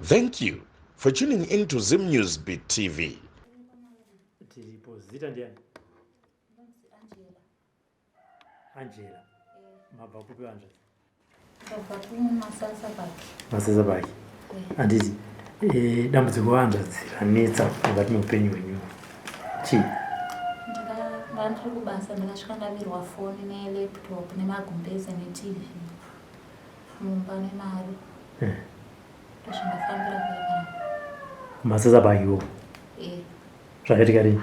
Thank you for tuning in to Zim News Beat TV. Tiripo zita ndiani? Angela. Mabva kupi Angela? Ndabva kuMasasa Park. Masasa Park. Handiti eh, dambudziko hanzvadzi ranetsa mukati meupenyu hwenyu chii? Ndandiri kubasa ndakasvika ndabirwa foni nelaptop nemagumbeze netv mumba nemari. Eh. Ndozvandafambira kuya panapa. Masasa Park iwo. Eh. Zvakaitika rini?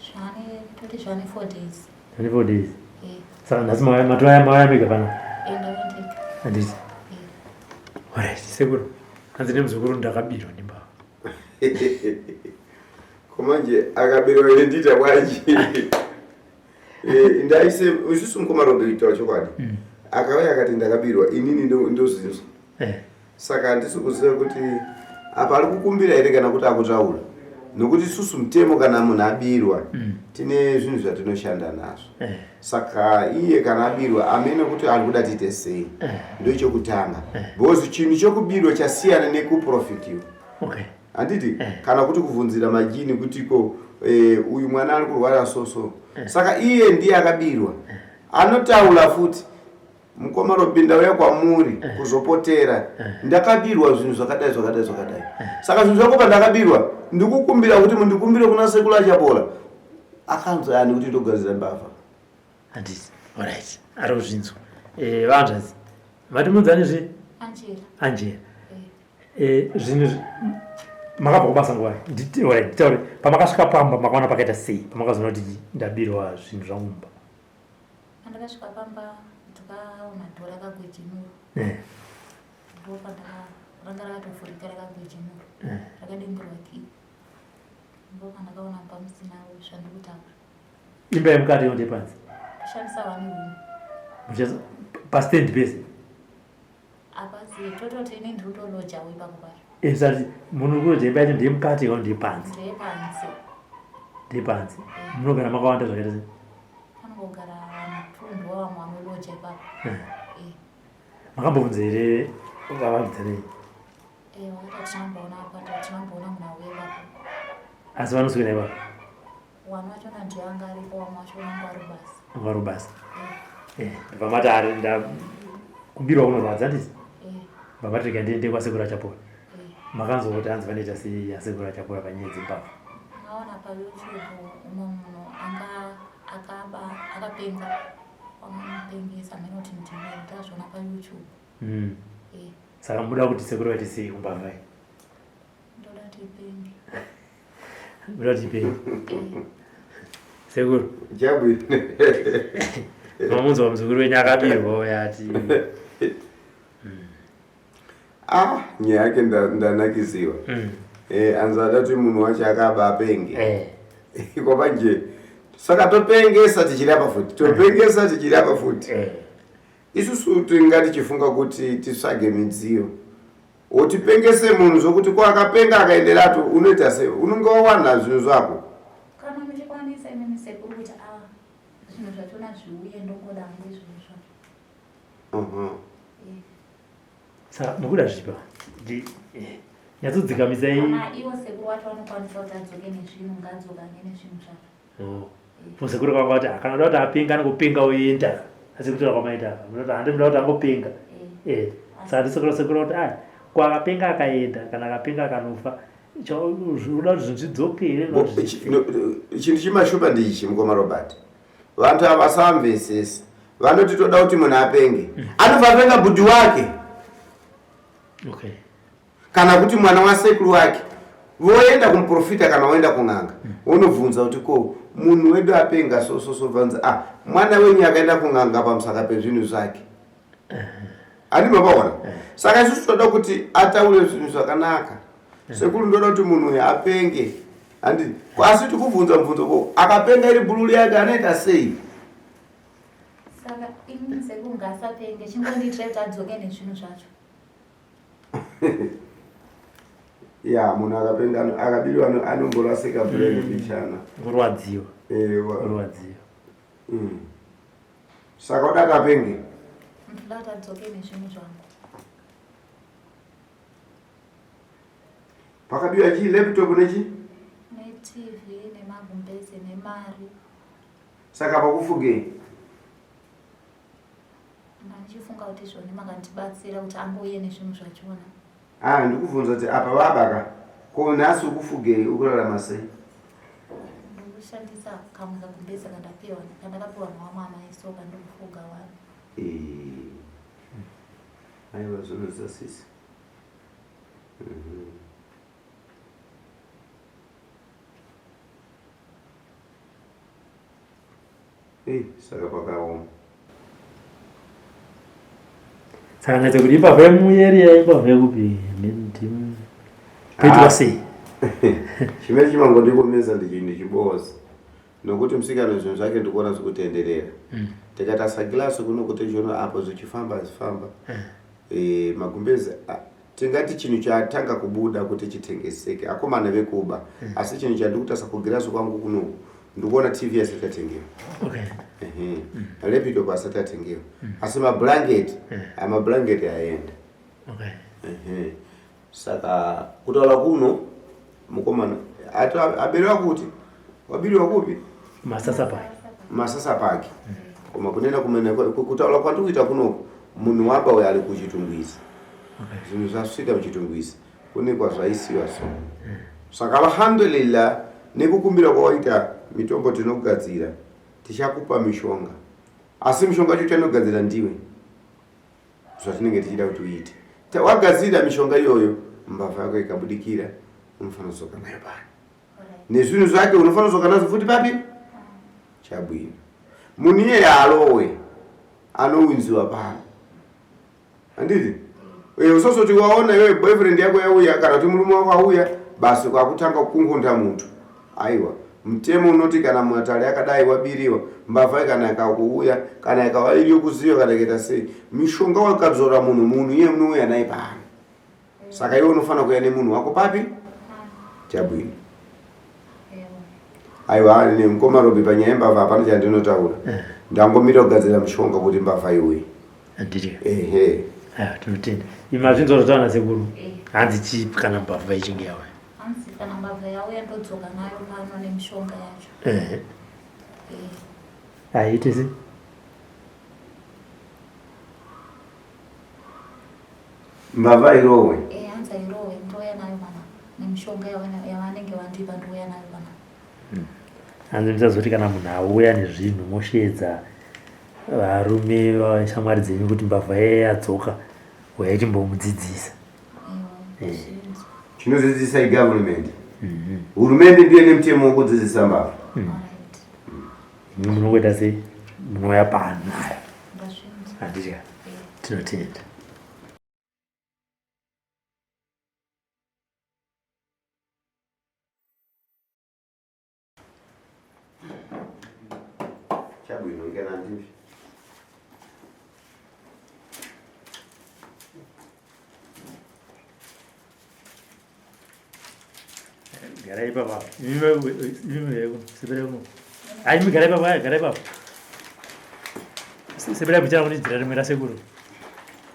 Zvane toti zvane 4 days. Zvane 4 days. Eh. Saka nhasi mauya matoya mauya mega pano. Eh ndakandika. Handiti. Eh. Alright, sekuru. Hanzi nemuzukuru ndakabirwa ndimbava. Ko manje akabirwa ine ndiita bwanji. Eh, ndaise isusu mukoma Robi kuitaura chokwadi. Akauya akati ndakabirwa inini ndozvinzwa. Eh. Saka handisi kuziva kuti apa ari kukumbira here kana kuti akutaura nokuti isusu mutemo kana munhu abirwa tine zvinhu zvatinoshanda nazvo Eh. saka iye kana abirwa amene kuti ari kuda tiite sei ndochokutanga because chinhu chokubirwa chasiyana nekuprofitiwa Okay. handiti kana kuti kubvunzira majini kuti ko eh, uyu mwana ari kurwara so so saka iye ndiye akabirwa anotaura futi Mukoma Robi ndauya kwamuri kuzopotera ndakabirwa zvinhu zvakadai zvakadai zvakadai saka zvinhu zvako pandakabirwa ndikukumbira kuti mundikumbire kuna sekuru Achapola akanzwa yani kuti ndogadzira mbavha Handiti. Alright. Ari kuzvinzwa. Eh, vanzvadzi. Mati munzani zve? Angela. Angela. Eh. Eh, zvinhu makabva kubasa nguvai? Alright, nditaure. Pamakasvika pamba makaona pakaita sei? Pamakazoona kuti ndabirwa zvinhu zvangu mumba. Pandakasvika pamba ndakaona dhora rakagwejemura. Eh. Ndopandaka ranga rakatovhurika rakagwejemura. Eh. Rakadimburwa kii. Ndopandakaona mumba musina zvandikutaura. Imba yemukati iyo ndepanze. Kushandisa one room. Muchasa pastand pese. Hapasi tototi ini ndiri kutolojawo ipapo pacho. Eh, sati munhu kuroja imba yacho ndeyemukato iyo ndeyepanze. Ndeyepanze. Ndeyepanze. Munogara makawanda zvakaita sei? Panongogara vanhu two ndivo vamwe vanoloja ipapo. Eh. Eh. Makambobvunza here vavakidzani? Eh, wakati tinamboona apa tinamboona munhu auya ipapo. Asi vanoswera ipapo? Wamwe wachona ndiye anga aripo wamwe wacho unenge wari basa. Anga wari basa. Eh, ndobva mati ari nda kubirwa kunorwadza handiti? Eh. Ndobva mati rega ndiende kwasekuru Achapola. Eh. Makanzwa kuti hanzi vanoita sei asekuru Achapola panyaya dzembavha. Ndakaona pa YouTube umwe munhu anga akaba akapenga wakamupengesa hameno kuti ndini ndakazviona pa YouTube. Eh. Saka muda kuti sekuru vaite sei kumbavha iyi? Ndoda kuti ipenge. Ndoda kuti ipenge. Sekuru. Jabwi. Mamunzwa muzukuru wenyu akabirwa uya ati. Ah, nyaya yake ndanakiziwa. Eh, anzi ada kuti munhu wacho akaba apenge. Eh. Kwa manje saka topengesa tichiri apa futi. Topengesa tichiri apa futi. Eh. Isusu tinga tichifunga kuti titsvage midziyo. Utipengese munhu zvokuti ko akapenga akaenderato unoita sei? Unonge wawana zvinhu zvako. Kana muchikwanisa imimi sekuru kuti ah zvinhu zvachona zviuye ndongoda hangu izvozvo zvacho. Eh. Saka mukuda zvipa. Nyatsodzikamisai. Kana ivo sekuru wacho vanokwanisa kuti adzoke nezvinhu ngadzokane nezvinhu zvacho. Oh. Sekuru kwanga kuti kana uda kuti apenga anongopenga oenda. Asi kutaura kwamaita apa. Munoti handi muda kuti angopenga. Eh. Saka ndisekuru sekuru kuti ah ko akapenga akaenda kana akapenga akanofa. Unoda kuti zvinhu zvidzoke here? Chinhu chimashupa ndichi mukoma Robert. Vantu ava vasamvesesa. Vanoti toda kuti munhu apenge. Anobva apenga bhudhi wake. Okay. Kana kuti mwana wasekuru wake voenda kumuprofita kana voenda kun'anga wonobvunza kuti ko munhu wedu apenga so so so bvanzi ah mwana wenyu akaenda kun'anga pamusaka pezvinhu zvake handi mapaona saka isusu toda kuti ataure zvinhu zvakanaka sekuru ndoda kuti munhu uyu apenge handi asi tikubvunza mubvunzo ko akapenga iri bhururu yake anoita sei Saka ini sekuru ngaasapenge chingondiitirai kuti adzoke nezvinhu zvacho. Ya munhu akapenga akabiriwa anomborasika brain mbichana. Kurwadziwa. Ewa. Kurwadziwa. Saka uda kapenge? Ndoda kuti adzoke nezvinhu zvangu. Pakabiwa chii laptop nechi? NeTV nemagumbeze nemari. Saka pakufugei? Ndandichifunga kuti zvoni makandibatsira kuti angouye nezvinhu zvachona. Ah, ndikubvunza kuti apa vabaka ko nhasi ukufugei ukurarama sei? Ndikushandisa kamwe kagumbeze kandapiwa kandakapiwa newamwe amai so kandikufuga wani. Eh. Aiwa zvinodza sisi. Mhm. Hey, saka pakaoma. Saka nyatsa kuti imbavha yemueriya imbavha yekupi ndim poitwa Ah. sei? Chimene chimangondikomesa ndichiboza nokuti musikana zvinhu zvake ndikuona zvikutenderera tikatarisa gilasi kuno kuti zvono apo zvichifamba zifamba Eh, magumbezi tingati chinhu chatanga kubuda kuti chitengeseke akomana vekuba asi chinhu chandikutarisa kugirazi kwangu kunoku ndikuona tv asati atengewa Okay. Ehe. Laptop asati atengewa asi mablanketi amablanketi aenda Okay. Ehe. Saka kutaura kuno mukomana ati aberewa kuti wabiriwa kupi Masasa pake. Masasa pake koma kunena kumene kutaura kwandikuita kunoku munhu waba uyo ari kuchitungwiza Okay. zvinhu zvasvika muchitungwiza kune kwazvaisiwa so saka alhamdulillah nekukumbira kwawaita mitombo tinogadzira tichakupa mishonga asi mishonga yacho chanogadzira ndiwe zvatinenge tichida kuti uite wagadzira mishonga iyoyo mbavha yako ikabudikira unofanira kudzoka nayo pano nezvinhu zvake unofanira kudzoka nazvo futi papi chabwino munhu iyeye alowe anowinziwa pano handiti uye usazoti waona iwe boyfriend yako yauya kana kuti murume wako auya basi kwakutanga kukungunta mutu aiwa mutemo unoti kana matare akadai wabiriwa mbavha kana ikakuuya kana ikava iri yokuziva kana ikaita sei mishonga wakadzora munhu munhu iye unouya naye pano saka iwe unofanira kuuya nemunhu wako papi chabwino aiwa nemukoma robi panyaya yembavha hapana chandinotaura ndangomira kugadzira mushonga kuti mbavha iuye Handiti. Ehe. Aiwa tinotenda. Imi mazvinzwa zvataura nasekuru. Eh. Hanzi chii kana mbavha ichinge yauya? Hanzi kana mbavha yauya ndodzoka nayo pano nemishonga yacho. Ehe. Eh. Haiite sei? Mbavha irohwe. Eh, hanzi airohwe ndouya nayo pana nemishonga yavanenge vandipa ndouya nayo pana. Hanzi musazoti kana munhu auya nezvinhu mosheedza varume vashamwari dzenyu kuti mbavha iye yadzoka uyai timbomudzidzisa. Ewa, Eh. zvinzwa. Chinodzidzisa igovernment. Hurumende ndiyo ine mutemo wekudzidzisa mbavha. Alright. Imi munongoita sei? Munouya pano nayo. Ndazvinzwa. Handiti ka? Eh. Tinotenda. Chabwino ngena ndizvo. Garai ipapa. Imi imi seperai kuno. Hayi imi garai ipapa, garai ipapa. Seperai kuchara kune jira rimwe rasekuru.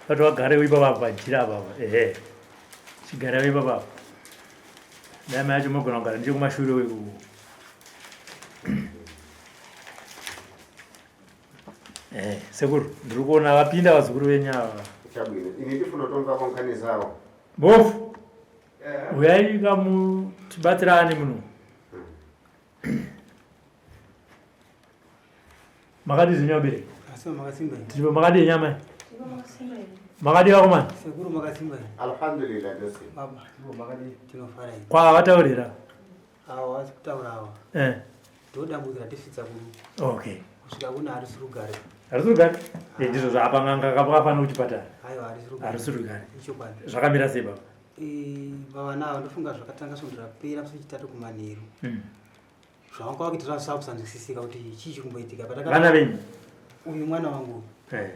Vati wagare ipapa pajira apa. Ehe. Chigarai ipapa. Dai mai acho mogona kugara nechekumashure uku. Eh, sekuru, ndiri kuona vapinda vazukuru venyu ava. Chabwino. Ini ndifuna kutonga konkhani zawo. Bofu. Uyai kamutibatsirane muno. Makadii zvenyu vabereki? Asi makasimba here? Tiripo makadii nyama? Makadii vakomana? Sekuru makasimba here? Alhamdulillah ndose. Baba, tinofara here? Kwa vataurira. Awa vasi kutaura awa. Eh. Ndodambudziko ratisvitsa kuno. Okay. Kusvika kuno harisi rugare. Harisi rugare? Eh, ndizvo zvaapa n'anga kafanira kuchipatara. Aiwa harisi rugare. Harisi rugare. Ichokwadi. Zvakamira sei baba? Eh, vavana ava ndofunga zvakatanga svondo rapera musi wechitatu kumanheru. Zvavanga vakuita zvazvisava kusanzwisisika kuti chii chiri kumboitika. Vana venyu? Uyu mwana wangu. Eh.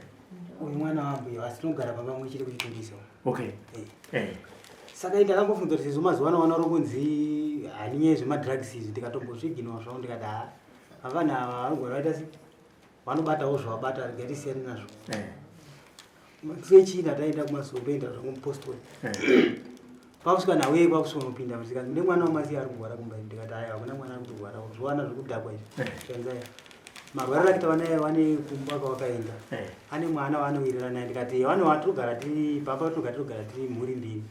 Uyu mwana wangu asi tinogara pamba pamwe chete kuchitungisa. Okay. Eh. Eh. Saka ini ndakambofunza kuti sezvo mazuva ano vana vari kunzi hani nyaya zvemadrugs izvi ndikatombozviginwa zvavo ndikati haa vavana ava vanogona vaita se vanobatawo zvavabata regai tisiyane nazvo. Eh. Musi wechina taenda kumasombe enda zvangu mupostori. Eh. Kwakusvika nawe kwakusvika unopinda zvikanzi mune mwana wamasiya ari kurwara kumba ndikati aya hakuna mwana ari kutorwara zviwana zvekudhakwa izvi. Zvikanzi aya marwariro akita vana vane kumba kwavakaenda ane mwana waanowirirana naye ndikati vane watinogara tiri pamba tinogara tinogara tiri mhuri mbiri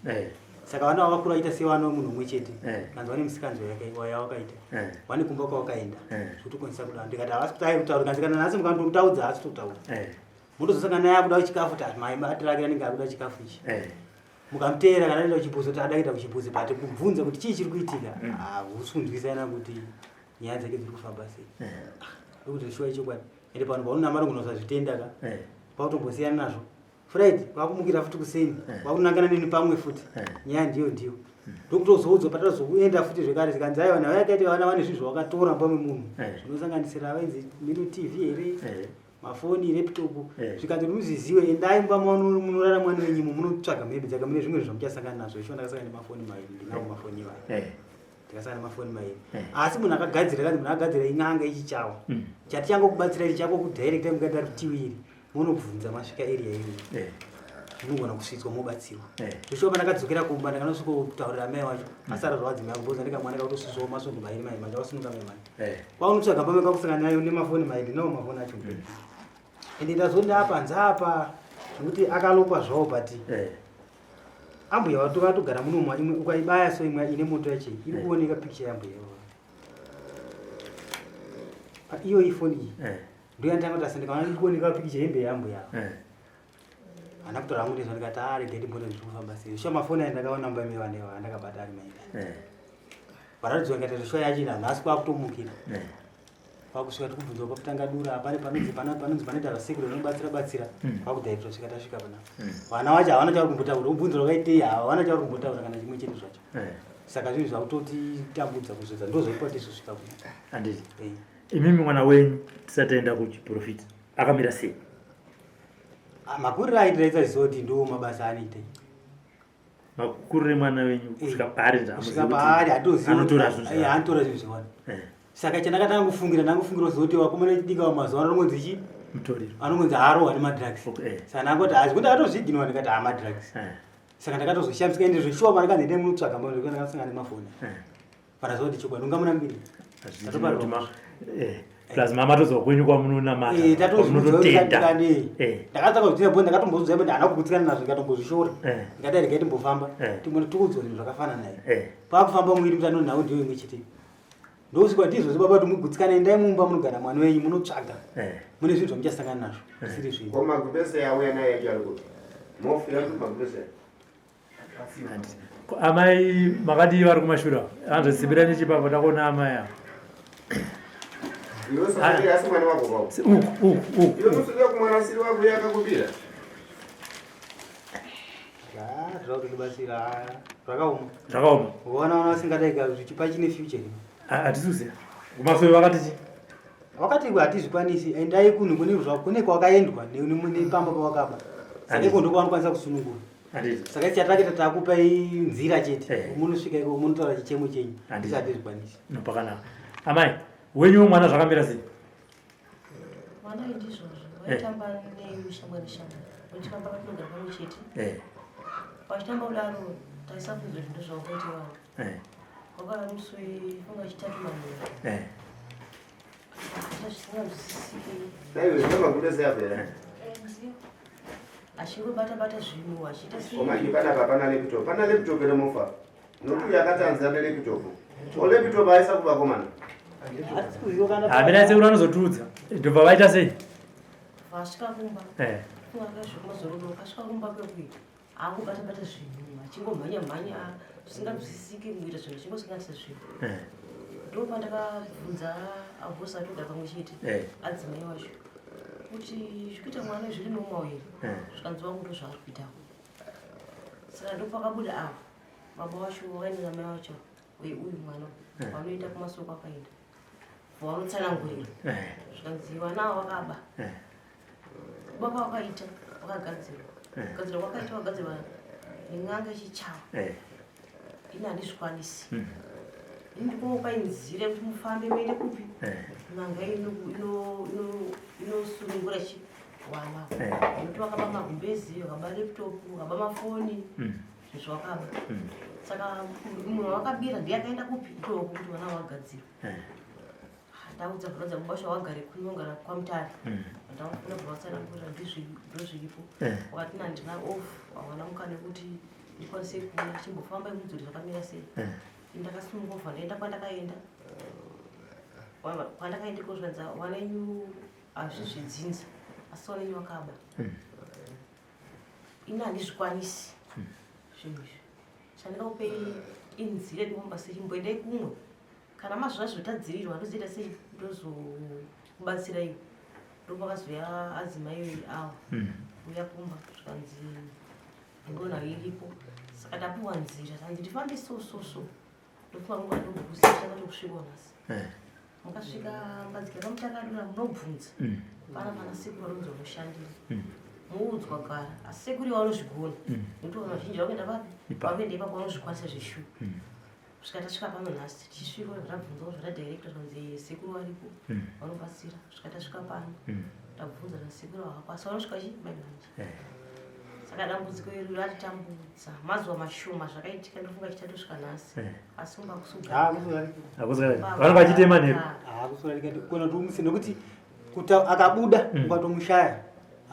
saka vana vavakura vaita sevana wemunhu umwe chete kanzi vane misikanzwa yawakaita vane kumba kwawakaenda zvekutokwanisa kudaro ndikati havasi kutaura kutaura kanzi kana nhasi mukandomutaudza haasi kutotaura motozosangana naye akuda chikafu ti mai batira rake anenge akuda chikafu ichi mukamuteera kana aenda kuchimbuzi kuti ada kuenda kuchimbuzi but kubvunza kuti chii chiri kuitika hahusi kunzwisana kuti nyaya dzake dziri kufamba sei ndokuti shuwa ichokwadi ende panhu paunonamara kunosazvitenda ka pakutombosiyana nazvo Fred kwakumukira futi kuseni eh. kwakunangana neni pamwe futi eh. nyaya ndiyo ndiyo hmm. ndokutozoudzwa patatozokuenda futi zvekare zvikanzi aiwa nawe yakaita vana vane zvinhu zvawakatora pamwe munhu eh. zvinosanganisira vainzi mino tv here mafoni laptop zvikanzi kuti muzviziwe endai mumba munorara mwana wenyimo munotsvaga mhembe dzake mune zvimwe zvamuchasangana nazvo isho ndakasangana nemafoni mairi ndinawo mafoni iwayo ndikasangana nemafoni mairi asi munhu akagadzira kanzi munhu akagadzira in'anga ichichawa hmm. chati changokubatsira ichi chakokudirecta mukaita rutiwiri Munobvunza masvika area iyoyo. Eh. Munogona kusvitswa mobatsirwa. Eh. Zveshuwa pandakadzokera kumba ndakanosvika kutaurira amai wacho. Mm. Asara zvawadzimai ako because ndika mwana kakutosvitswawo masvondo mairi mairi manje wasunuka mai manje. Eh. Kwaunotsvaga pamwe kakusangana nayo nemafoni mairi nawo mafoni acho. Mm. Ende ndazonda apa nzapa nekuti akalokwa zvawo but eh. ambuya wato vatogara muno imwe ukaibaya so imwe ine moto yacho iri eh. kuoneka picture yambuya. Iyo ifoni iyi. Eh. Ndoyandanga kuti asandika vana ndikuoneka pikicha hembe yambuya. Eh. Ana kutora hangu ndizvo ndikati ah rega ndimbone zviri kufamba sei. Shuwa mafoni aya ndakaona mumba mevana ava andakabata ari mairi. Eh. Varatidzwa ndikati shuwa yachina nhasi kwakutomukira. Eh. Kwakusvika tikubvunzwa kwakutanga dura pane panonzi pana panonzi panoita vasekuru vanobatsira batsira. Mm. Kwakudai tosvika tasvika pana. Mm. Vana vacho havana chavari kumbotaura ubvunzo rwakaitei havana chavari kumbotaura kana chimwe chete zvacho. Eh. Saka zvinhu zvakutotitambudza kuzodza ndozvaipa tisvika kuno. Handiti. Eh. Imimi mwana wenyu tisati taenda kuchiprofita akamira sei? Ah, makuriro aitira itazoti ndo mabasa anoita. Makuriro emwana wenyu eh, kusvika paari kusvika paari hatozivi anotora zvinhu eh, anotora zvinhu zvewani. Eh. Saka chandakatanga kufungira ndangofungira kuzoti vakomana vechidiki ava mazuva ano anongonzi chi mutoriro anongonzi arohwa nemadrugs. Okay. Saka ndangoti hazvi kuti akatozviginwa ndikati ha madrugs. Saka ndakatozoshamisika ende zveshuwa mari kanzi endai munotsvaga mba ndakasangana nemafoni. Paraziva kuti chokwadi ungamunambiri. Eh, plus mama tozwa kwenyu kwamunonamata eh, kwamunototenda eh. ndakatanga kudzira bo ndakatombozviziva kuti handina kugutsikana nazvo ndikatombozvishora ndikati regai timbofamba timbona tikuudzwa zvinhu zvakafanana naye pakufamba muiri mutano nhau ndiyo imwe chete ndosvika ndizvozvo baba kuti mugutsikana endai mumba munogara mwana wenyu munotsvaga mune zvinhu zvamuchasangana nazvo zvisiri zvinhu ko magumbeze auya naye acho ari kupi mofu yari magumbeze Amai makadii vari kumashure avo? Anzosimbira nechipapo ndakuona amai avo. Uku uku uku. Zvakaoma. Zvakaoma. Ukaona vana vasingadai zvichipa chine future. Hatisi kuziva. Kumashure vakati chii? Wakati hatizvikwanisi endai kunhu kune kune kwakaendwa nepamba pawakaba. Saka iko ndokwavanokwanisa kusunungura. Saka ichi chatakaita takupai nzira chete. Eh. Munosvika iko munotaura chichemo chenyu. Handisi hatizvikwanisi. Pakanaka. Amai, wenyu mwana zvakamira sei? Mwana uyu ndizvozvo. Eh. Vaitamba neushamwari shamwari. Vachitamba vatinogara pamwe chete. Eh. Vachitamba kudaro taisafunzwa zvinhu zvavakaita vavo. Eh. Wakava musi wefunga chitatu manheru. Eh. Achingobata bata zvinhu achiita sei? Manje panapa pana laptop. Pana laptop here mofa? Nokuti uyu akati anzi ane laptop. O laptop aisa kuvakomana. Hamina sekuru anozotiudza. Ndobva vaita sei? Vasvika kumba. Eh. Kunga zvekumazororo vakasvika kumba kwekuita. Angobata bata zvinhu achingomhanya mhanya zvisinganzwisisiki kuita zvinhu achingosanganisa zvinhu. Eh. Ndopandakabvunza abhosi atogara pamwe chete eh. adzimai wacho kuti zvikuita mwana zviri normal here eh. zvikanzi wangu ndozvaari kuitawo. Saka ndopakabuda ava baba wacho vakaenda namai wacho uyu mwana vanoenda kumasoko akaenda vanotsanangurira zvikanzi vana ava vakaba kuba kwavakaita vakagadzirwa eh. kugadzirwa kwakaita vakagadzirwa nen'anga yechichawa eh. ini handizvikwanisi hmm. ini ndikuopai nzira yekuti mufambe muende kupi eh. n'anga inosunungura chi wana nekuti vakaba magumbezi vakaba laptop vakaba mafoni hmm. Zvinhu zvawakaba. Saka munhu wawakabira ndiye akaenda kupi ikoko kuti vana vagadzirwe. Ndaudza bhurodza baba vacho vagare kuno vagara kwamutare. Ndakufuna kuvatsanangurira ndozviripo. Wakati handina off hawana mukana wekuti ndikwanise kuuya chimbofamba imudzuri zvakamira sei. Ndakasununguka ndaenda kwandakaenda. Kwandakaenda iko zvanzi wanenyu hazvisi zvedzinza asi wanenyu wakaba. Ini handizvikwanisi zvinhu izvi. Chandingakupei inzira yekumba sechimboendai kumwe. Kana mazviona zvotadzirirwa ndozoita sei ndozokubatsirai. Ndopakazouya adzimai awa kuuya kumba zvikanzi ndona iripo. Saka ndapuwa nzira zvanzi ndifambe so so so. Ndofunga nguva ndokuziva chakatokusvikawo nhasi. Mukasvika padzika pamuchakadura munobvunza. Pana pana sekuru vanonzi vanoshandira. Moudzwa gara asi sekuru ivo vanozvigona. Nekuti vanhu vazhinji vakuenda papi? Vakuenda ipapo vanozvikwanisa zveshuwa. Kusvika tasvika pano nhasi tichisvika tabvunzawo zvata director zvanzi sekuru varipo vanobatsira. Kusvika tasvika pano tabvunza zvanzi sekuru havako asi vanosvika chi mai manje. Saka dambudziko iri ratitambudza mazuva mashoma zvakaitika ndofunga chitatosvika nhasi. Asi umba kusugarika. Vanenge vachitema nheru. Hakusugarika kona kuti umuse nekuti kuti akabuda ukatomushaya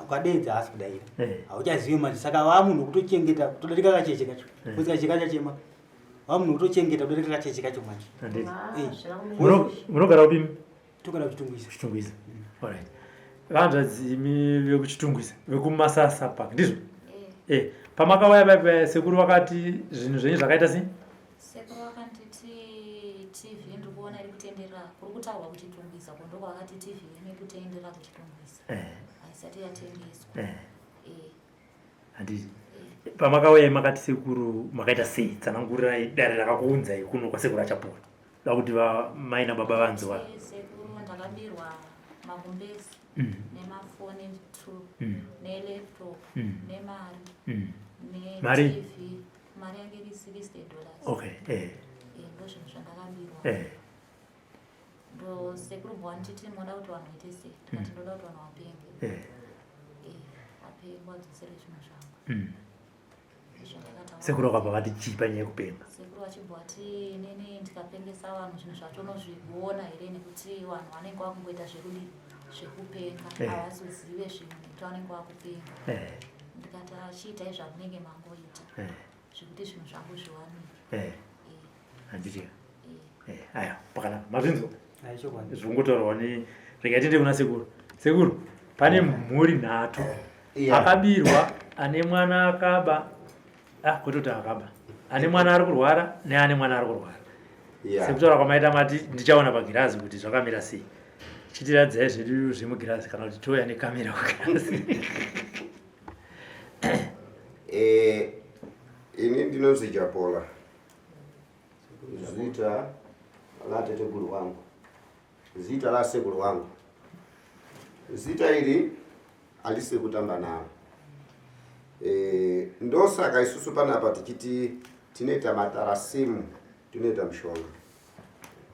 ukadeedza haasi kudaira. Hauchazivi manje saka vamunhu wekutochengeta kutodarika kacheche kacho. Kuti kacheche kachachema. Vamunhu wekutochengeta kudarika kacheche kacho manje. Munogara kupi? Togara kuChitungwiza. Kuchitungwiza. Alright. Vanzvadzi imi vekuChitungwiza, vekuMasasa Park, ndizvo? Pamakauya paipa sekuru vakati zvinhu zvenyu zvakaita sei? Sekuru vakanditi TV ndiri kuona iri kutenderera, kuri kutaurwa kuChitungwiza ko ndokwakati TV iri kutenderera kuChitungwiza. Haisati yatengeswa. Handiti. Pamakauya makati sekuru makaita sei? Tsanangurirai dare rakakuunzai kuno kwasekuru Achapola. Da kuti mai nababa vanzwa. Sekuru ndakabirwa magumbezi nemafoni 2 nelaptop nemari Mari? neTV. Mari yange iri $60. Okay. Ndo zvinhu zvandakabirwa. Ndo sekuru bwanditi moda kuti vanhu vaite sei? Ndikati ndoda kuti vanhu vapenge. Vapenge vadzosere zvinhu zvangu. Sekuru vakabva vati chii panyaya yekupenga? Sekuru vachibva vati inini ndikapengesa vanhu zvinhu zvacho unozvigona here nekuti vanhu vanenge vakungoita zvekudii zvekupenga havazozive zvinhu nekuti vanenge vakupenga. Ndikati achiitai zvamunenge mangoita zvekuti zvinhu zvangu zviwanike. Handiti. Aya pakanaka mazvinzwa zvikungotaurwa ne regai tiende kuna sekuru. Sekuru pane mhuri nhatu akabirwa ane mwana akaba kwete kuti akaba ane mwana ari kurwara neane mwana ari kurwara. Sekutaura kwamaita mati ndichaona pagirazi kuti zvakamira sei. Chitiradzai zvedu zvemugirazi kana kuti touya nekamera kugirazi. Ini ndinonzi Chapola. Zita lateteguru wangu. Zita la sekuru wangu. Zita iri halisi kutamba naro. Ndosaka isusu panapa tichiti tinoita matarasimu, tinoita mushonga.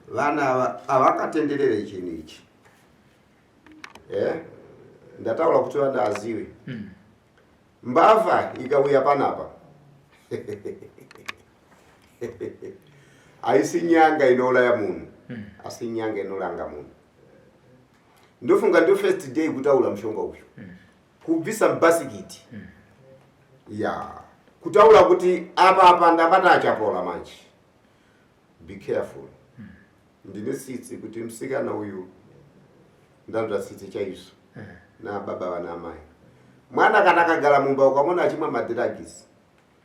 Vana ava havakatenderere chinhu ichi. Ndataura kuti vana azive. Mbavha ikauya panapa. Haisi nyanga inouraya munhu, asi nyanga inolanga munhu. Ndofunga ndo first day kutaura mushonga uyu. Kubvisa mubhasikiti. Ya. Kutaura kuti apa apa ndabata Achapola manje. Be careful. Ndine tsitsi kuti musikana uyu ndanzwa tsitsi chaizvo. Na baba vana amai. Mwana kana akagara mumba ukamona achimwa madhiragisi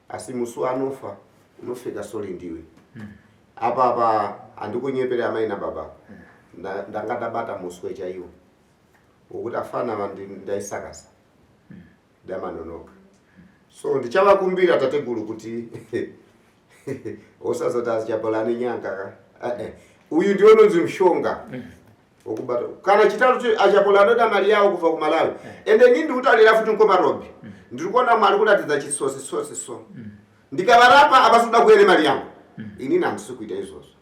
asi musi waanofa unofeka sori ndiwe. Apa apa handikunyepere amai nababa. Ndanga ndabata muswe chaiwo. Wokuti afana ndaisakasa. Ndamanonoka. So ndichavakumbira tateguru kuti usazoti Achapola nenyanga ka. Uyu ndiwo unonzi mushonga. Wokubata. Kana chitatu Achapola anoda mari yawo kubva kuMalawi. Ende ini ndiri kutaurira futi mukoma Robi. Ndiri kuona Mwari kuratidza chisosi sosi so. Ndikavarapa havasi kuda kuuya nemari yangu. Inini handisi kuita izvozvo.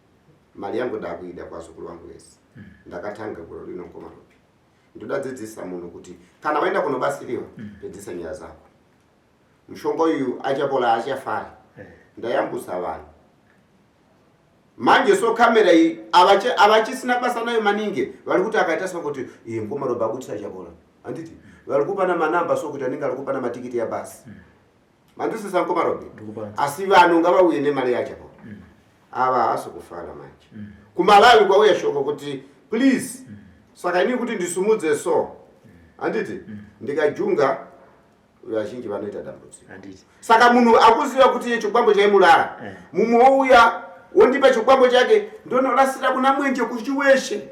Mari yangu ndakuida kwazukuru vangu vese. Ndakatanga gore rino mukoma Robi. Ndoda dzidzisa munhu kuti kana waenda kunobatsiriwa pedzisa nyaya dzako. Mushonga uyu Achapola achafari. Ndayambusa vanhu. Manje so kamera iyi avachisina basa nayo maningi vari kuti akaita sokuti iye mukoma Rob abudisa Chapola. Handiti? Vari kupana manamba so kuti anenge ari kupana matikiti yabasi. Mandisisa mukoma Rob? Asi vanhu ngavauye nemari yaChapola. Ava haasi kufara manje. KuMalawi kwauya shoko kuti please. Saka ini kuti ndisumudze so. Handiti? Ndikajunga vazhinji vanoita dambudziko. Saka munhu akuziva kuti iye chikwambo chaimurara. Mumwe wouya wondipa chikwambo chake ndonorasira kuna mwenje kuchiweshe.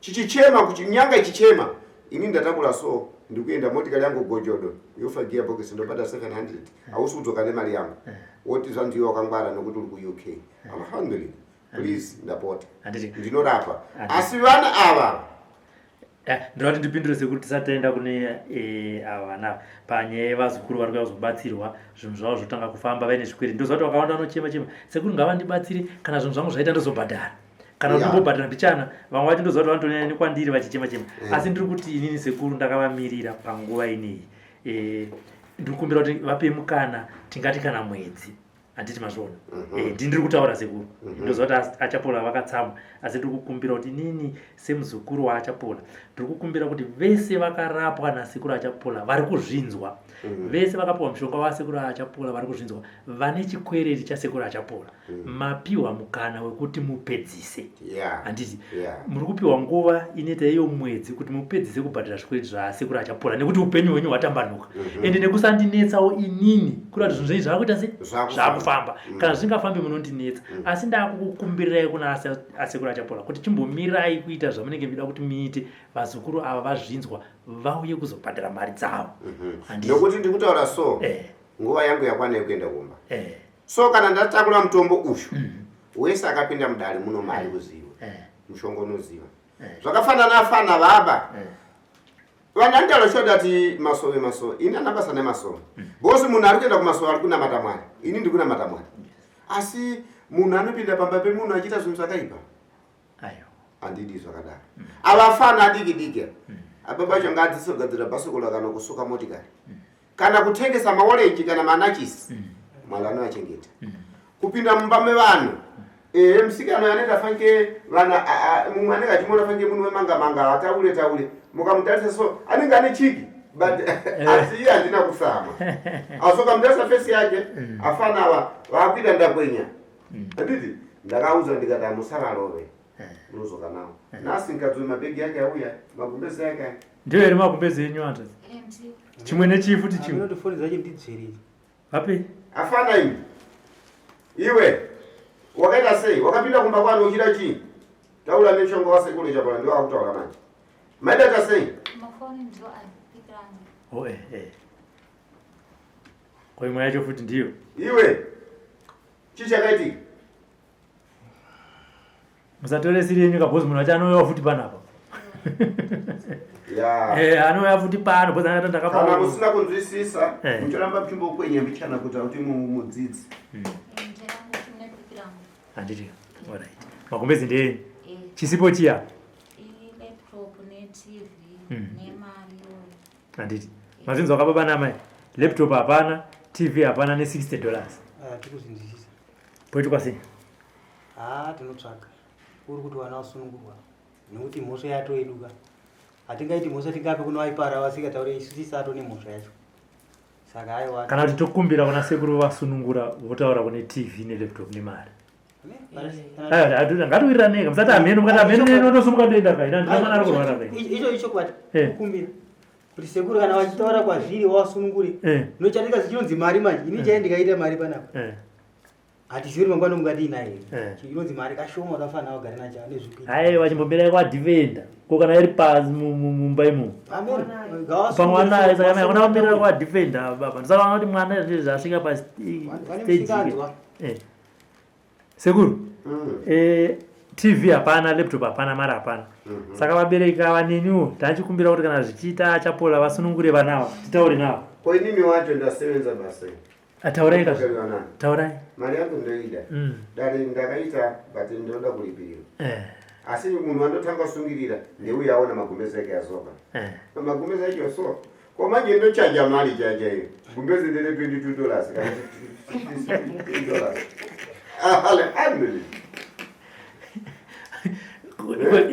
Chichichema kuchinyanga ichichema. Ini ndatakura so ndikuenda motikari yangu gojodo yofa gear box ndobata 700 hausi kudzoka nemari yangu. Woti zvanzi iwe wakangwara nokuti uri kuUK. Alhamdulillah. Please ndapota. Ndinorapa. Asi vana ava Ndinoda kuti ndipindure sekuru tisati taenda kune ava vana panyaya yevazukuru vari kuya kuzobatsirwa zvinhu zvavo zvotanga kufamba vaine zvikwereti. Ndoziva kuti vakawanda vanochema chema sekuru ngavandibatsire kana zvinhu zvangu zvaita ndozobhadhara kana kuti ndobhadhara mbichana. Vamwe vacho ndoziva kuti vanotonyanya nekwandiri vachichema chema asi ndiri kuti inini sekuru ndakavamirira panguva ineyi. Ndiri kukumbira kuti vape mukana tingati kana mwedzi handiti mazviona. Ndiri kutaura sekuru. Ndoziva kuti Achapola vakatsamwa asi ndiri kukumbira kuti inini semuzukuru waAchapola ndiri kukumbira kuti vese vakarapwa nasekuru Achapola vari kuzvinzwa. Vese vakapiwa mushonga wasekuru Achapola vari kuzvinzwa vane chikwereti chasekuru Achapola. Mapiwa mukana wekuti mupedzise. Handiti? Muri kupiwa nguva inoita iyo mwedzi kuti mupedzise kubhadhara zvikwereti zvasekuru Achapola nekuti upenyu hwenyu hwatambanuka. Ende nekusandinetsawo inini kuda kuti zvinhu zvenyu zvakuita se zvakufamba. Kana zvingafambi munondinetsa. Asi ndakukukumbirirai kuna asekuru Achapola kuti chimbomirai kuita zvamunenge muchida kuti muite vazukuru ava vazvinzwa vauye kuzobhadhara mari dzavo. Handiti? Nokuti ndikutaura so nguva yangu yakwana yekuenda kumba. So kana ndatakura mutombo uyu wese akapinda mudare muno mari kuziva. Mushonga unoziva. Zvakafanana afana baba. Vanhu vanotaura choda ati masowe masowe. Ini handina basa nemasowe. Because munhu ari kuenda kumasowe ari kunamata Mwari. Ini ndiri kunamata Mwari. Asi munhu anopinda pamba pemunhu achiita zvinhu zvakaipa. Handidi zvakadaro. Avafana adiki diki. Ababa acho ngaadzidziswe kugadzira bhasikoro kana kusuka motikari. Kana kutengesa maorenji kana manachisi. Mwari anovachengeta. Kupinda mumba mevanhu. Musikana anoita fanike vana, mumwe anenge achimuona fanike munhu wemanga manga ataure taure. Mukamutarisa so anenge ane chiki but asi iye handina kusama. Asi ukamutarisa face yake afana ava vakuita ndakwenya. Handiti ndakauza ndikati amusavarove. Unozoka nawo. Nhasi ndikadzoe mabhegi yake auya, magumbeze yake aya. Ndiyo here magumbeze enyu ata? Chimwe nechii futi chimwe. Anoti foni dzacho ndidzverei. Vapi? Afana imi. Iwe wakaita sei? Wakapinda kumba kwani uchida chii? Taura neshongo wasekuru Chapola ndiwo akutaura manje. Maita sei? Mafoni ndiwo apikirana. Oh Ko imwe yacho futi ndiyo. Iwe. Chii chakaitika? Musatore siri yenyu ka boss munhu wacho anouya futi panapa. Anouya futi pano boss anati ndakapa. Kana musina kunzwisisa, muchoramba muchimbokwenya mbichana kuita kuti mudzidze. Handiti. All right. Magumbezi ndeenyu. Chisipo chiya? Laptop ne TV nemari. Handiti. Mazvinzwa ka baba namai? Laptop hapana, TV hapana ne 60 dollars. Tikuzvinzwisisa. Poitwa sei? Tinotsvaga. Uri kuti vana vasunungurwa. Nekuti mhosva yatoeduka. Hatingaiti mhosva tingape kuno vaipara vasingataure isu tisato nemhosva yacho. Saka aiwa. Kana kuti tokumbira kuna sekuru vasunungura votaura kune TV nelaptop nemari. Ngatiwirirane ka musati hameno mukati hameno notosumuka ndoenda kai ndina mwana ari kurwara kai. Icho icho kwati kukumbira. Kuti sekuru kana vachitaura kwazviri wasunungure. Nochatika zvichinonzi mari manje. Ini chai ndikaita mari panapa. Hatizivi kuti mangwana mungadii naye. Chinonzi mari kashoma kafanira kugara nacho ane zvikuita. Aiwa chimbomirai kwadhivenda. Ko kana iri pasi mumba imomo. Amen. Pamwe anayo saka mai kuna kumirira kwadhivenda baba. Ndisakaona kuti mwana zvasvika pa stage. Sekuru. TV hapana, laptop hapana, mari hapana. Saka vabereki ava neniwo tachikumbira kuti kana zvichiita Achapola vasunungure vana ava titaure navo. Ko inini wacho ndasevenza basa iri. Taurai ka. Taurai. Mari yangu ndoida. Dare ndakaita but ndinoda kuripirirwa. Asi munhu andotanga kusungirira ndeuya aona magumbeze ake azoka. Magumbeze acho so. Ko manje ndochaja mari chaja iyo. Gumbeze ndere 22 dollars kana 15 dollars. Alhamdulillah.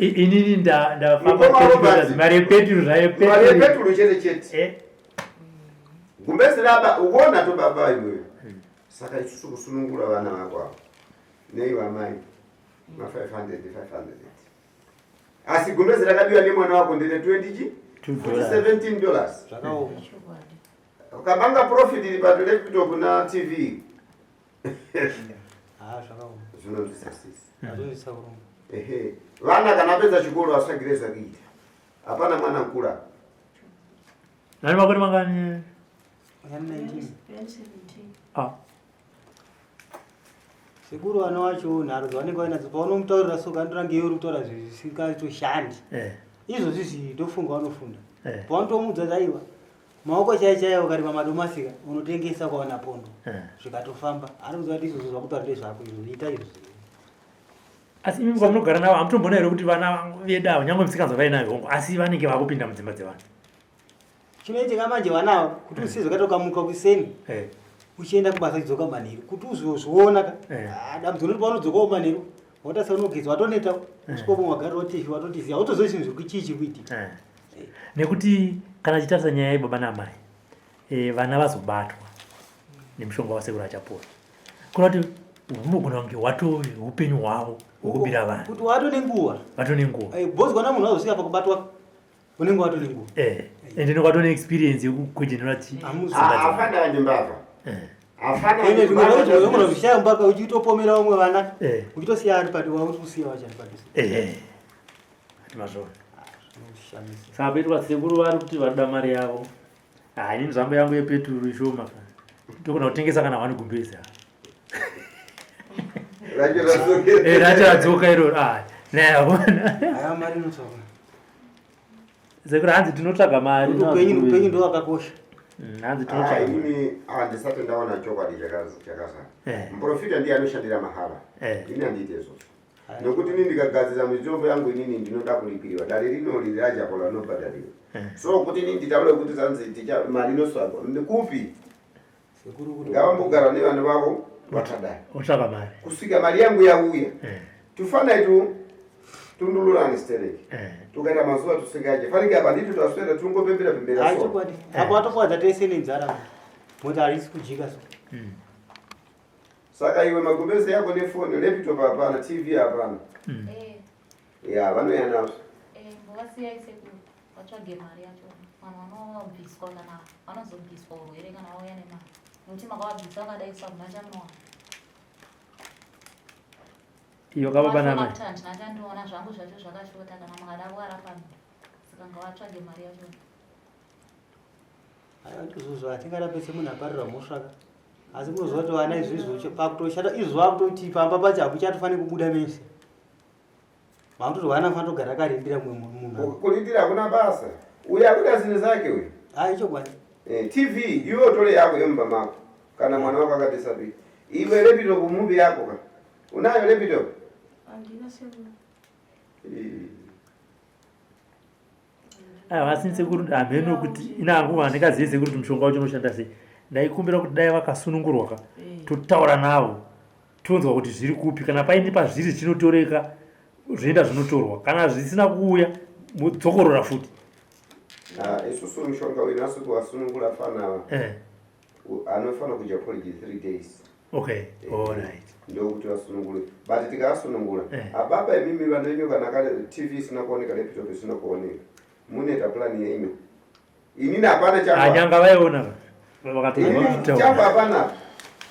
Inini ndafamba Mukoma Robert. mari yepeturu zvayo Mari yepeturu chete chete. Eh, Gumbeze raba uona to baba iwewe. Saka isusu kusunungura vana vako ava. Nei vamai ma 500 500. Asi gumbeze rakabiwa nemwana wako ndere 20 chi? Two dollars. 17 dollars. Zvakaoma. Chokwadi. Ukabanga profit iri pato laptop na TV. Ha zvakaoma. Zvinonzwisa sisi. Azonzwisa kuromba. Ehe. Vana kana apedza chikoro asagire zvakuita. Hapana mwana mkura. Nani makore mangani? Yani 19. 17. Ah, Sekuru vana vacho nharo dzavanenge vainadzo paunomutaurira so kandirange iwe uri kutaura zvinhu zvisingatoshandi. eh, Izvozvi zvi ndofunga vanofunda. eh, Paunotomuudza kuti aiwa maoko chaiyo chaiyo ukarima madomasi unotengesa kwawana pondo. eh. Zvikatofamba. Anokuudza kuti izvozvo zvakutaura ndezvako izvo ita izvozvo. Asi imi kwamunogara navo hamutomboona here kuti vana vedu ava nyangwe misikanzwa vainayo hongu asi vanenge vakupinda mudzimba dzevanhu. Chinoitika manje vana ava kuti usiye zvakaita ukamuka kuseni Eh, uchienda kubasa uchidzoka manheru kuti uzozviona ka Eh. Ah, dambudziko riri paunodzokawo manheru waita seunogeza watoneta usvikopo wagarira TV watotiziva hautozivi zvinhu zviri chii chiri kuitika eh. Nekuti kana tichitarisa nyaya yebaba namai eh, vana vazobatwa nemushonga wasekuru achapora kuna kuti hunogona kunge hwatove upenyu hwavo hwekubira vanhu kuti wato nenguva vatone nguva Eh, bhozi kana munhu azosvika pakubatwa unenge wato nenguva Eh, ende nokatone experience yekukwejenura chi Hamuzi. Hafana anje mbavha. Hafana ende zvimwe zvacho unogona kuzvishaya mubaka uchitopomera vamwe vana Eh. uchitosiya ari pati wauri kusiya wacho ari padhuze Eh, mazvona zvinoshamisa saka peitwa sekuru vari kuti varikuda mari yavo Ah, inini zvangu yangu yepeturu ishoma ka togona kutengesa kana wani gumbezi Racho radzoka. Eh, racho radzoka iroro Ah, nayaona haya mari inotsvakwa sekuru hanzi tinotsvaga mari upenyu upenyu ndo wakakosha Hanzi Ah, tinotsvaga mari. inini handisati ndaona chokwadi chakazara. Eh. Muprofita ndiye anoshandira mahara. Eh. Ini handiite izvozvo. Nokuti inini ndikagadzira mitombo yangu inini ndinoda kulipiriwa. Dare rino riri rajakola rinobhadhariwa. So kuti inini nditaure kuti zanzi ticha mari inosvakwa. Ndikupi? sekuru kuti Ngavambogara nevana vavo vakadai. otsvaga mari Kusvika mari yangu yauya. Eh, Tufanai tu tundulurani stereki. eh. Tukaita mazuva tusikaje. Fanike apa nditi taswera tungopembera pembera Hai, so. chokwadi apo watokwadza tese nenzara moti harisi kujika so Saka iwe magumbeze yako nefoni, laptop hapana, TV hapana. Eh, Ya, vanouya nazvo. eh, mbovasiyai sekuru vatsvage mari yacho. Vanhu vanobviswa kana vanozobviswa urwere kana vauya nemari. Nokuti makavabvisa vakadai so hamuna chamunowana. Iyo kababa namai Kuti handina chandiona zvangu zvacho zvakashota kana makada kuvarapa saka ngavatsvage mari yacho. Aiwa ndizvozvo hatingarape semunhu aparira mhosva ka asi munoziva kuti vana izvizvo pakutoshata izvo vakutoti pamba pacho hakuchatofaniri kubuda mese vakutoti vana fanira kugara akarindira mumwe munhu Kulindira hakuna basa. Uyu akuda zvinhu zake uyu. hai chokwadi Eh, TV iwe utore yako yemumba mako. Kana mwana wako akadisappear. Iwe laptop mubi yako ka. Unayo laptop? Handina sekuru. Eh, aiwa asi sekuru hameno kuti inangu handingazivi sekuru kuti mushonga wacho unoshanda sei ndaikumbira kuti dai vakasunungurwa ka totaura navo tonzwa kuti zviri kupi kana paine pazviri zvinotoreka zvoenda zvinotorwa kana zvisina kuuya mudzokorora futi Ah, isusu mushonga uyu nhasi kuvasunungura fana Eh, anofana kudya porridge 3 days. okay alright ndokuti vasunungure but tikavasunungura Eh. ababa imimi vanhu venyu kana kare tv isina kuoneka laptop isina kuoneka munoita plan yenyu inini hapana changu anyanga vaiona ka vakatorwa Inini changu vachitaura hapana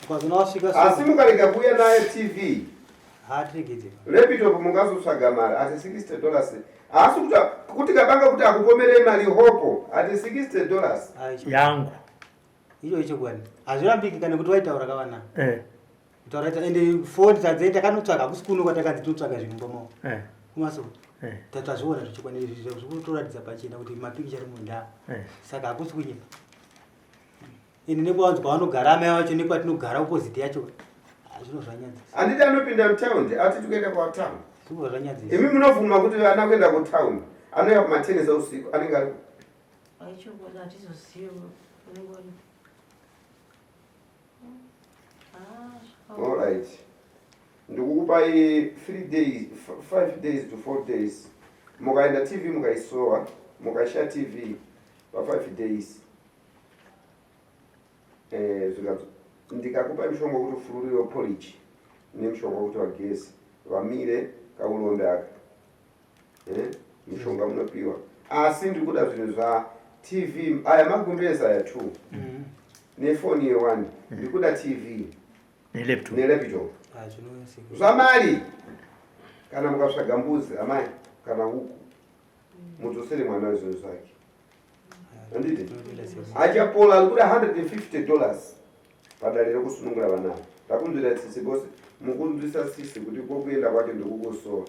ukazona wasvika asi mukarega kuuya nayo tv hatiregedze laptop mungazotsvaga mari ati 60 dollars asi kuti kabanga kuti akupomerei mari hopo ati 60 dollars yangu icho ichokwadi hazvirambiki kana kuti waitaura kavana Eh, kutaura ita ende foni tadze takanotsvaga hakusi kuno kwatakanzi tinotsvaga zvinhu mumba mavo eh, kumaso eh, tazviona zvechokwadi izvi zvikutoratidza pachena kuti mapikicha ari mundaa eh. saka hakusi kunyepa ende nekwavanzi kwavanogara amai vacho nekwatinogara opposite yacho ah, zvino zvanyadzisa handiti anopinda mutaundi ati tikuenda kwatown zvino zvanyadzisa imi munobvuma kuti vana kuenda kutown anouya kumatenesi ausiku anenge ari Hai Aichokwadi hatizozive vanenge vari. Ah, Alright. Ndikukupai 3 days, 5 days to 4 days. Mukaenda TV mukaisowa, mukaisha TV pa 5 days. Eh, zvikanzi ndikakupa mushonga wekuti ufururiwe porridge nemushonga wekuti vageze vamire kaulonda aka. Eh, mishonga munopiwa. Asi ndiri kuda zvinhu zva TV aya magumbezi aya 2. Nefoni ye1. Ndiri kuda TV nelaptop nelaptop. Ah, zvinosekuru. Zvamari kana mukatsvaga mbuzi amai kana huku mudzosere mwana wezvinhu zvake. Handiti? Tinotenda sekuru. Achapola ari kuda $150 padare rekusunungura vana ava. Takunzwira tsitsi bose mukunzwisa tsitsi kuti kwokuenda kwacho ndikukusowa.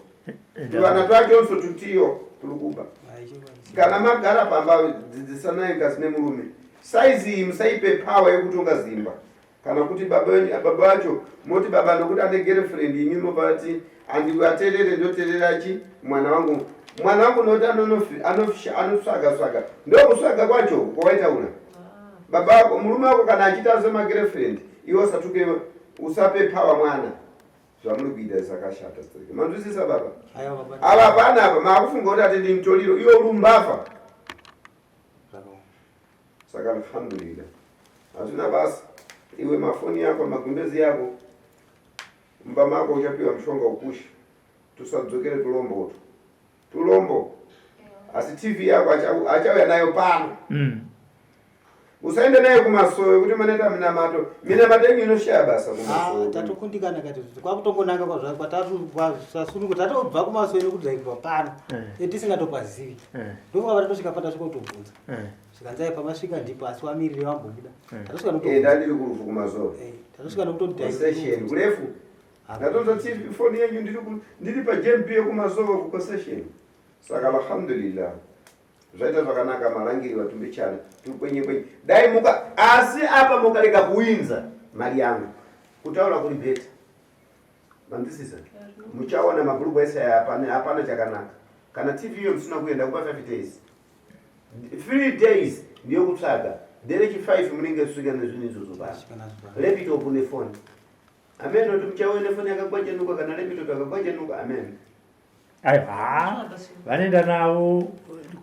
Tuvana twacho tutiyo turi kuba. Ah, ichokwadi sekuru. Kana magara pamba dzidzisanai kasi nemurume. Saizi iyi musaipe power yekutonga zimba. Kana kuti baba wenyu baba vacho moti baba nokuti ane girlfriend imi mobva ti handikuaterere ndoterera chi mwana wangu. Mwana wangu nokuti anotsvaga tsvaga. Ndokutsvaga kwacho kwawaitaura. Baba wako murume wako kana achiita semagirlfriend iwe usatuke usape power mwana. Zvamuri kuita zvakashata. Manzwisisa baba? Aiwa baba. Ava panapa maakufunga kuti ati ndimtoriro iwe uri mbavha. Zvakaoma. Saka alhamdulillah hazvina basa iwe mafoni yako magumbezi yako mumba mako uchapiwa mushonga ukusha tusadzokere tulombo utwo tulombo asi tv yako achauya nayo pano Usaende nayo kumasowe kuti manoita minamato minamato yenyu inoshaya basa Ah, kumasowe tatokundikana kati kwakutongonanga kwazvasunungu tatobva kumasowe nekudzairwa pano tisingatopazivi ndofunga patatosvika patasvika kutobvunza zvikanzi pamasvika ndipo asi wamirire vambobuda tatosvika Eh, ndandiri kurufu kumasowe tatosvika concession kurefu ndatonzwa tv foni yenyu ndiri pajmp yekumasowe kuconcession saka alhamdulillah zvaita zvakanaka marangiri vatumbichana tukwenye kwenye dai muka asi apa mukarega kuwinza mari yangu kutaura kuri beta manzwisisa muchaona mabhurugwa ese aya hapana chakanaka kana tv iyo musina kuenda kupa 5 days 3 days ndiyo kutsvaga derechi 5 munenge svika nezvinhu izvozvo basi laptop nefoni amen kuti muchauya nefoni yakagwajanuka kana laptop yakagwajanuka amen Aiwa, vanoenda navo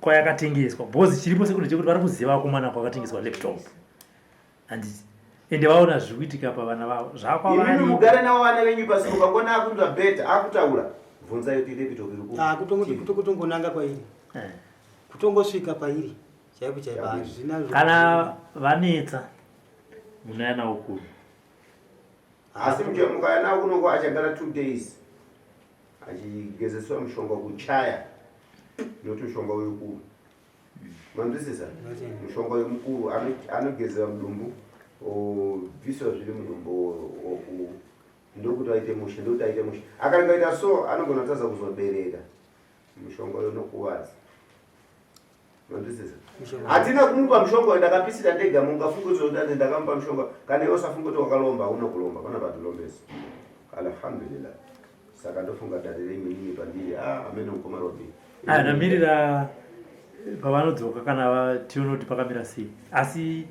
kwayakatengeswa because chiripo sekuti chekuti vari kuziva vakomana kwakatengeswa laptop handiti ende vaona zviri kuitika pavana vavo zvakwavari Imimi mugare navo vana venyu pasi mukangona akunzwa beta akutaura bvunzai kuti laptop iri kupi. Ah, kutongonanga kwairi kutongosvika pairi chaipo chaipo hazvina kana vanetsa munouya navo kuno Asi mukauya navo kunoko achagara 2 days achigezeswa mushonga kuchaya nokuti mushonga uyu mukuru manzwisisa mushonga uyu mukuru anogezewa mudumbu obviswa zviri mudumbu ndokuti aite mushe ndokuti aite mushe akarega kuita so anogona kutadza kuzobereka mushonga uyu unokuvadza manzwisisa hatina kumupa mushonga uyu ndakapisira ndega mungafunga kuti ati ndakamupa mushonga kana iwe usafunga kuti wakalomba hauna kulomba pana patilombesa alhamdulillah saka ndofunga dare renyu inini pandiri ah amene mukoma robi Ah, ndamirira pavanodzoka kana tione kuti pakamira sei asi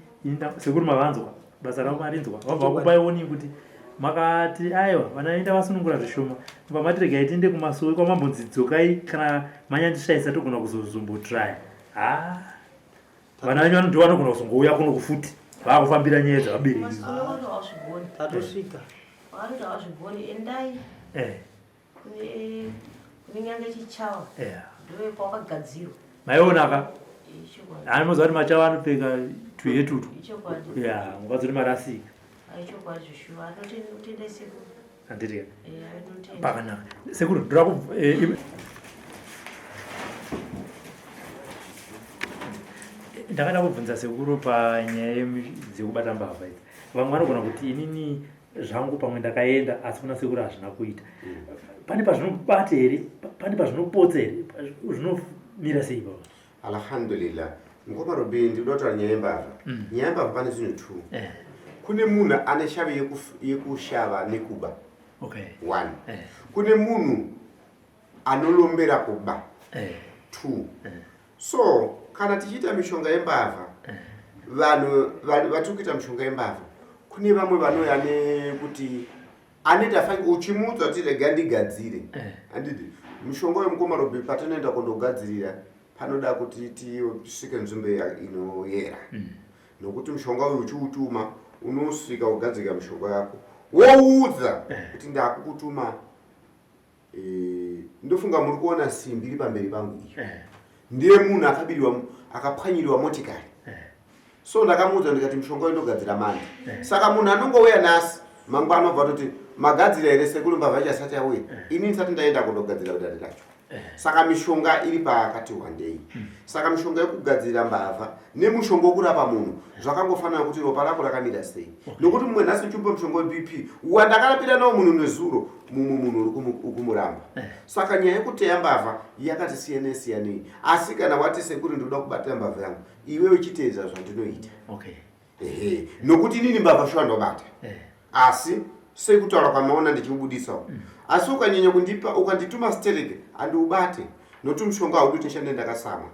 sekuru mavanzwa basa ravo marinzwa vabva vakupai warning kuti makati aiwa vana enda vasunungura zvishoma pamati regai tiende kumasowe kwamambonzi dzokai kana manyandishaisa togona kuzozombotraya ha vana venyu vanoti vanogona kuzongouya kuno kufuti vaakufambira nyaya dzavabereki Masowe vanoti havazvigoni. Tatosvika. Vanoti havazvigoni endai kune nyanga yechichawa. Ndiyo kwakagadzirwa. Maionaka? Ichokwadi. Ani moziva kuti machawa anopfeka tuhetutu. Ichokwadi. Ya, mukadzi kuti marasika. Ichokwadi zveshuwa. Anotenda sekuru. Handiti. Anotenda. Pakanaka. Sekuru, ndoda ku ndakada kubvunza sekuru panyaya dzekubata mbavha idzi. Vamwe vanogona kuti inini zvangu pamwe ndakaenda asi kuna sekuru hazvina kuita. Pane pazvinobata here? Pane pazvinopotsa here? Zvinomira sei baba? Alhamdulillah. Mukoma Robi, ndinoda kutaura nyaya yembavha. Nyaya yembavha pane zvinhu 2. Kune munhu ane shavi yekushava nekuba. 1. Kune munhu anolombera kuba. 2. So Kana tichiita mishonga yembavha, vanhu vatiri kuita mishonga yembavha, kune vamwe vanouya nekuti anoita fange uchimuudza kuti rega ndigadzire. Handiti mushonga wemukoma Robi patinoenda kundogadzirira panoda kuti tisvike nzvimbo inoyera. Nokuti mushonga uyu uchiutuma unosvika ugadzika mishonga yako woudza kuti ndakukutuma. Ndofunga muri kuona simbi iri pamberi pangu iyo. Ndiye munhu akabiriwa, akapwanyiriwa motikari. So ndakamuudza ndikati mushonga uyu ndogadzira manje. Saka munhu anongouya nhasi mangwana anobva atoti magadzira here sekuru mbavha ichasati yauya. Ini ndisati ndaenda kundogadzira kudare racho. Saka mishonga iri pakati wandei. Saka mishonga yekugadzira mbavha nemushonga wekurapa munhu zvakangofanana kuti ropa rako rakamira sei. Nokuti mumwe nhasi uchimupa mushonga weBP wandakarapira nawo munhu nezuro, mumwe munhu uri kumuramba. Saka nyaya yekuteya mbavha yakati siyanei siyanei. Asi kana wati sekuru ndinoda kubatira mbavha yangu, iwe uchiteedza zvandinoita. Ehe, nokuti inini mbavha shuwa ndobata. Asi sekutaura kwamaona ndichiubudisawo. Asi ukanyanya kundipa, ukandituma stereke, handiubate. Nokuti mushonga haudi kuti ndishande ndakasama.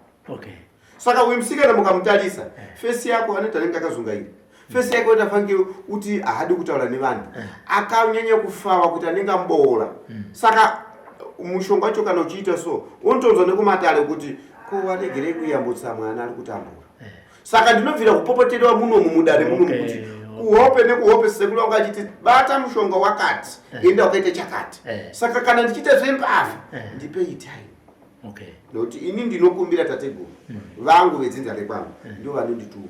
Saka uyu musikana mukamutarisa, fesi yako anoita anenge akazungaira. Fesi yako inoita fanike kuti haadi kutaura nevanhu. Akanyanya kufawa kuti anenge amboora. Saka mushonga wacho kana uchiita so, unotonzwa nekumatare kuti ko waregerei kuyambutsa mwana ari kutambura. Saka ndinobvira kupopoterwa munomu mudare munomu kuti kuhope nekuhope sekuru vangu achiti bata mushonga wakati, enda ukaite chakati. Saka kana ndichiita zvembavha, ndipei time. Nokuti ini ndinokumbira tateguru vangu vedzinza rekwangu, ndo vanondituma.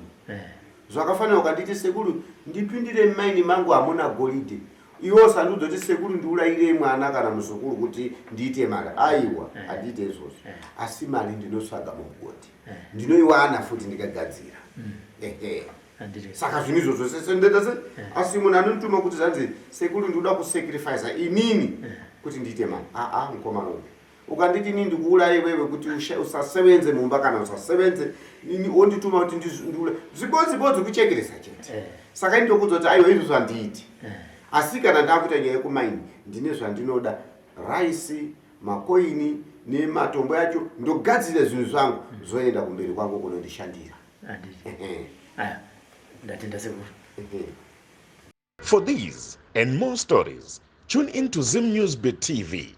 Zvakafanira ukanditi sekuru ndipindire mumaini mangu hamuna goridhe, iwe usandiudza kuti sekuru ndiurayire mwana kana muzukuru kuti ndiite mari. Aiwa, handiite izvozvo. Asi mari ndinotsvaga mumugodhi, ndinoiwana futi ndikagadzira. Ehe. Saka zvinhu izvozvo zvese ndoita se asi munhu anondituma kuti zvanzi sekuru ndinoda kusacrifice inini kuti ndiite mari. Aa, mukomana uyu ukanditi inini ndikuuraye iwewe kuti usasevenze mumba kana usasevenze, ini wondituma kuti ndiuraye zvibodzi bodzi kuchekeresa chete. Saka ini ndokuudza kuti aiwa izvozvo handiiti. Asi kana ndakuita nyaya yekumaini ndine zvandinoda, raisi, makoini nematombo yacho, ndogadzira zvinhu zvangu zvoenda kumberi kwangu kunondishandira. Aya, ndatenda sekuru. For these and more stories, tune in to Zim News Bit TV.